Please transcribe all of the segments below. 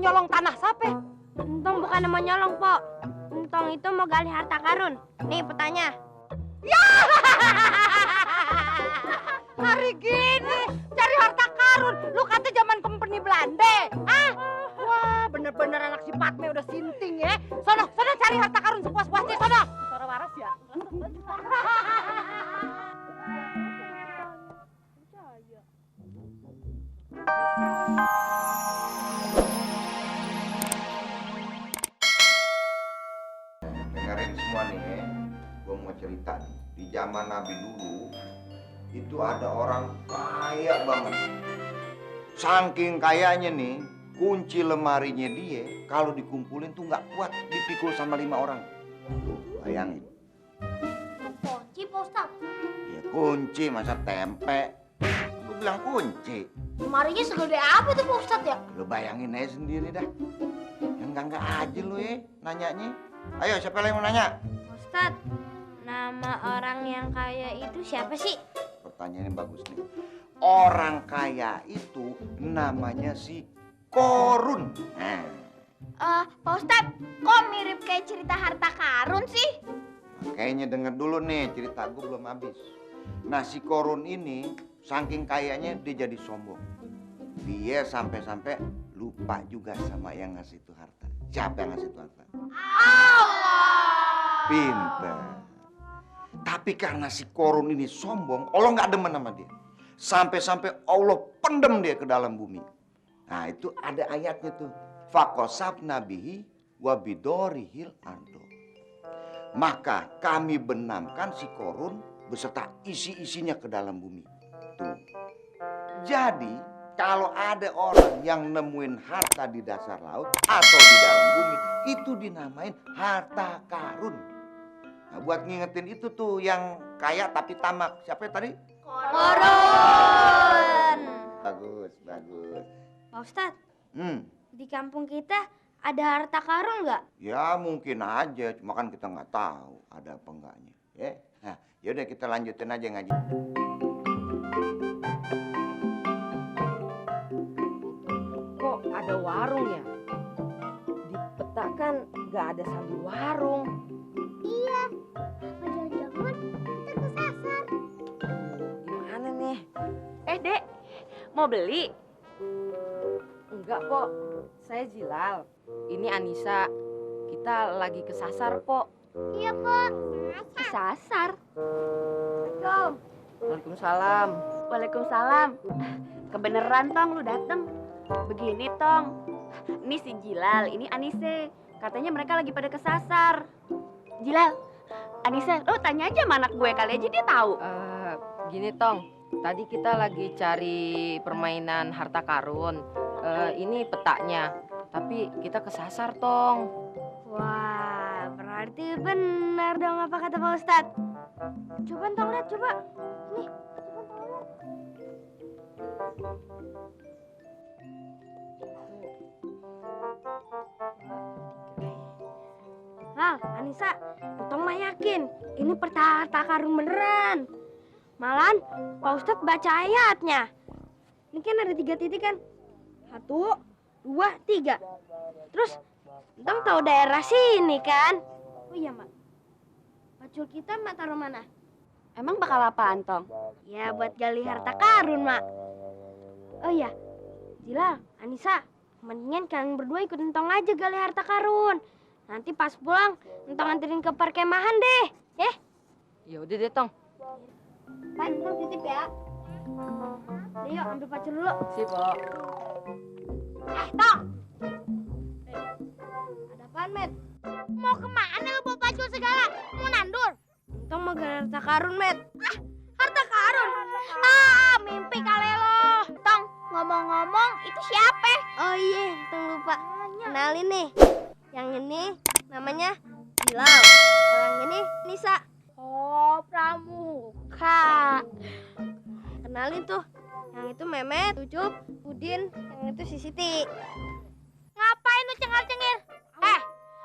nyolong tanah sape? Entong bukan mau nyolong, Pok. Entong itu mau gali harta karun. Nih petanya. Ya! Hari gini cari harta karun. Lu kata zaman company Belanda. Ah? Wah, bener-bener anak si Patme udah sinting ya. Sono cari harta karun sepuas-puasnya, sono. Suara waras ya. Dengerin semua nih, gue mau cerita nih. Di zaman Nabi dulu, itu ada orang kaya banget. Saking kayanya nih, kunci lemarinya dia kalau dikumpulin tuh nggak kuat dipikul sama 5 orang. Tuh, bayangin. Kunci, Pak Ustaz. Ya kunci, masa tempe? Lu bilang kunci. Lemarinya segede apa tuh, Pak Ustaz ya? Lu bayangin aja sendiri dah. Yang enggak aja lu ya nanyanya. Ayo, siapa yang mau nanya? Pak Ustaz, nama orang yang kaya itu siapa sih? Pertanyaannya bagus nih. Orang kaya itu namanya si Korun. Nah, Pak Ustaz, kok mirip kayak cerita harta karun sih? kayaknya denger dulu nih, cerita gue belum habis. Nah, si Korun ini saking kayanya dia jadi sombong. Dia sampai-sampai lupa juga sama yang ngasih itu harta. Siapa yang ngasih itu harta? Allah. Pinter. Tapi karena si Korun ini sombong, Allah nggak demen sama dia. Sampai-sampai Allah pendem dia ke dalam bumi. Nah, itu ada ayatnya tuh. Faqasabna bihi wa bidorihil ardo. Maka kami benamkan si Korun beserta isi-isinya ke dalam bumi. Tuh. Jadi, kalau ada orang yang nemuin harta di dasar laut atau di dalam bumi, itu dinamain harta karun. Nah, buat ngingetin itu tuh yang kaya tapi tamak. Siapa tadi? Korun. Bagus. Pak Ustaz, Hmm. di kampung kita ada harta karun nggak? Ya mungkin aja, cuma kan kita nggak tahu ada apa enggaknya. Ya, nah, yaudah kita lanjutin aja ngaji. Kok ada warung ya? Di peta kan nggak ada sandi warung. Iya. Jangan-jangan kita kesasar. Gimana nih? Dek, mau beli? Enggak, Pok. Saya Jilal. Ini Anissa. Kita lagi kesasar, Pok. Iya, Pak. Kesasar. Assalamualaikum. Waalaikumsalam. Waalaikumsalam. Kebeneran, Tong, lu dateng. Begini, Tong. Ini si Jilal, ini Anise. Katanya mereka lagi pada kesasar. Jilal, Anise, lu tanya aja sama anak gue, kali aja dia tahu. Gini, Tong. Tadi kita lagi cari permainan harta karun. Ini petanya. Tapi kita kesasar, Tong. Wah, berarti benar dong apa kata Pak Ustadz. Coba Tong lihat, coba. Nih, coba Tong lihat. Lal, Anissa, Tong mah yakin ini harta karun beneran. Malahan Pak Ustadz baca ayatnya. Ini kan ada 3 titik kan? 1, 2, 3. Terus Tong tahu daerah sini kan? Oh iya, Mak. Pacul kita Mak taruh mana? Emang bakal apaan, Tong? Ya buat gali harta karun, Mak. Oh iya, Jilal, Anissa, mendingan kalian berdua ikut Entong aja gali harta karun. Nanti pas pulang, Entong anterin ke perkemahan deh, ya? Ya udah deh, Tong. Pak, Entong titip ya. Ayo, ambil pacul dulu. Sip, Pok. Tong! Ada apaan, Met? Mau kemana lu bawa pacul segala? Mau nandur? Entong mau gali harta karun, Met. Harta karun? Mimpi kali lo. Tong, ngomong-ngomong, itu siapa? Oh iya, Entong lupa. Kenalin nih. Yang ini namanya Jilal. Yang ini Nisa. Oh, Pramuka. Kenalin tuh. Yang itu Memet, Ucup, Udin, yang itu si Siti. Ngapain lu cengar-cengir?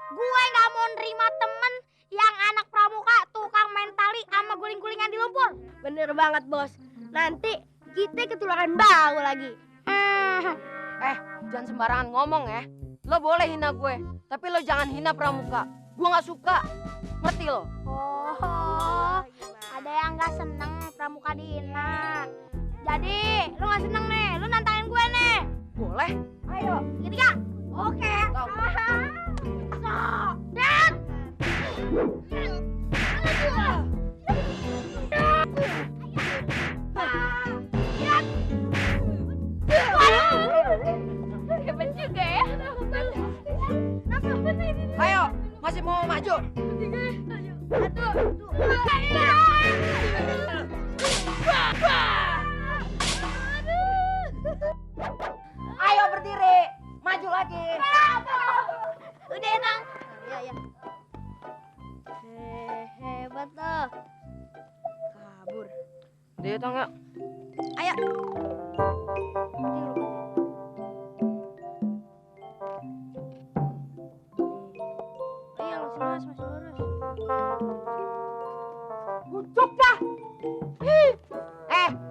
Gue nggak mau nerima temen yang anak pramuka, tukang main tali sama guling-gulingan di lumpur. Bener banget, Bos. Nanti kita ketularan bau lagi. Jangan sembarangan ngomong ya. Lo boleh hina gue, tapi lo jangan hina Pramuka. Gue nggak suka, ngerti lo? Oh, ada yang nggak seneng Pramuka dihina. Jadi, lu nggak seneng nih, lu nantangin gue nih. Boleh. Ayo, ketiga. Oke. So, dan. Hebat juga ya. Ayo, masih mau maju? Ayo berdiri, maju lagi. Udah ya, Tang? Iya. Hebat loh. Kabur. Dia tau nggak? Ayo. Ayo, masih lurus. Bucuk dah.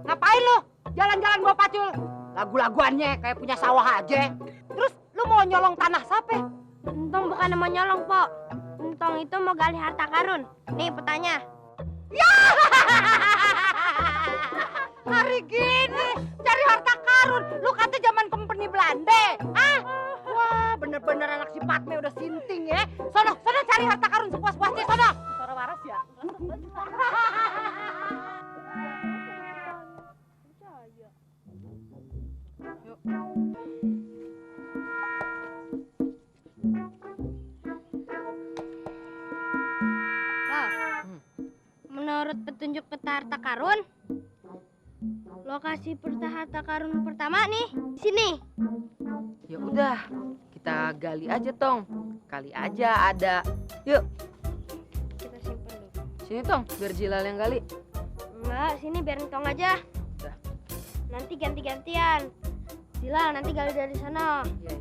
Ngapain lu? Jalan-jalan bawa pacul. Lagu-laguannya kayak punya sawah aja. Terus lu mau nyolong tanah siapa? Entong bukan mau nyolong, Pok. Entong itu mau gali harta karun. Nih petanya. Hari gini cari harta karun. Lu kata zaman company Belanda. Ah? Wah, bener-bener anak si Patme udah sinting ya. Sono cari harta karun sepuas-puasnya, sono. Suara waras ya. Menurut petunjuk peta harta karun, lokasi peta harta karun pertama nih, sini. Ya udah, kita gali aja, Tong. Kali aja ada. Yuk, Kita simpen dulu. sini, Tong, biar Jilal yang gali. Enggak, sini biar Entong aja. Udah. Nanti ganti-gantian. Dilal, nanti gali dari sana. Iya.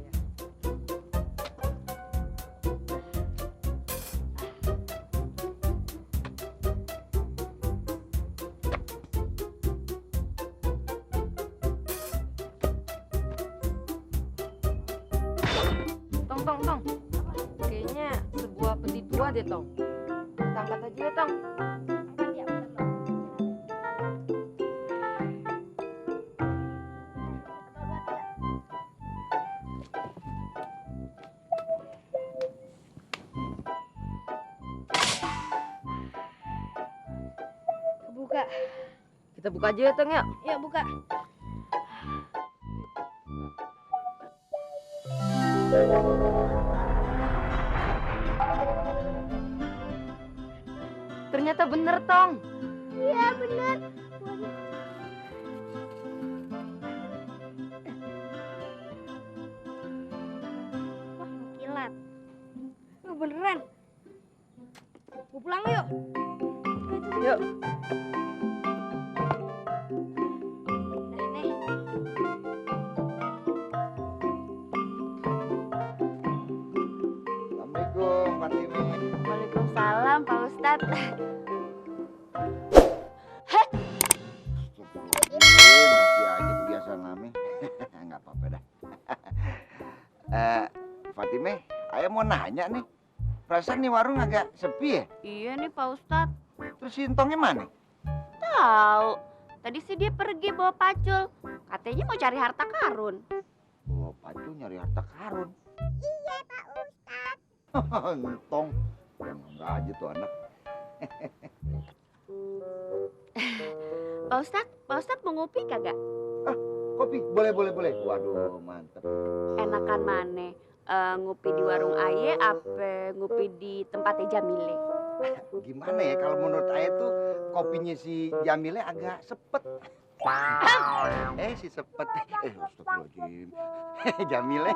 Tong. Kayaknya sebuah peti tua deh, Tong. Kita angkat aja ya, Tong. Angkat ya, bentar, Bang. Buka. Kita buka aja ya, Tong ya. Ya, buka. Ternyata bener, Tong. Iya, bener. Wah, kilat. Beneran. Mau pulang yuk. Yuk. Nah, nih. Assalamualaikum, Fatime. Waalaikumsalam, Pak Ustadz. Masih aja kebiasaan Mami. Nggak apa-apa dah. Fatime, ayah mau nanya nih. Perasaan nih warung agak sepi ya? Iya nih Pak Ustadz. Terus si Intongnya mana? Tahu. Tadi sih dia pergi bawa pacul. Katanya mau cari harta karun. Oh, Pacu nyari harta karun. Iya, Pak Ustadz. Entong. Enggak aja tuh anak. Pak Ustadz mau ngopi kagak? Kopi, boleh. Waduh, mantep. Enakan mana? Ngopi di warung Aye apa ngopi di tempatnya Jamile? Gimana ya kalau menurut ayah tuh kopinya si Jamile agak sepet. Si sepet. Astagfirullahaladzim. Jamile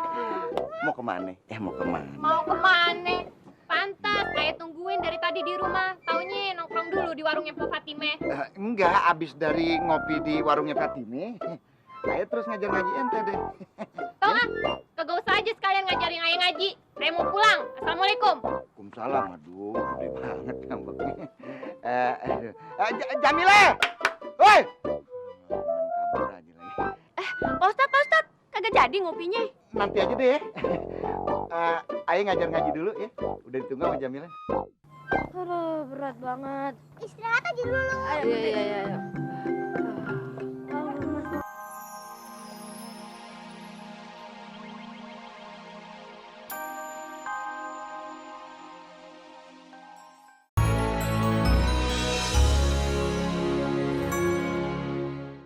mau kemana? Mau kemana? Mau kemana? Pantas, saya tungguin dari tadi di rumah. Taunya nongkrong dulu di warungnya Po Fatime. Enggak, abis dari ngopi di warungnya Fatime, saya terus ngajar-ngaji ente deh. Tau nggak? Kagak usah aja sekalian ngajarin ayah ngaji. Saya mau pulang. Assalamualaikum. Waalaikumsalam. Aduh, gede banget ngambeknya. Jamile! Woi! Kabur aja lagi. Pak Ustadz, kagak jadi ngopinya. Nanti aja deh. Ayo ngajar ngaji dulu ya. Udah ditunggu sama Jamilan. Aduh, berat banget. Istirahat aja dulu. Ayo, iya.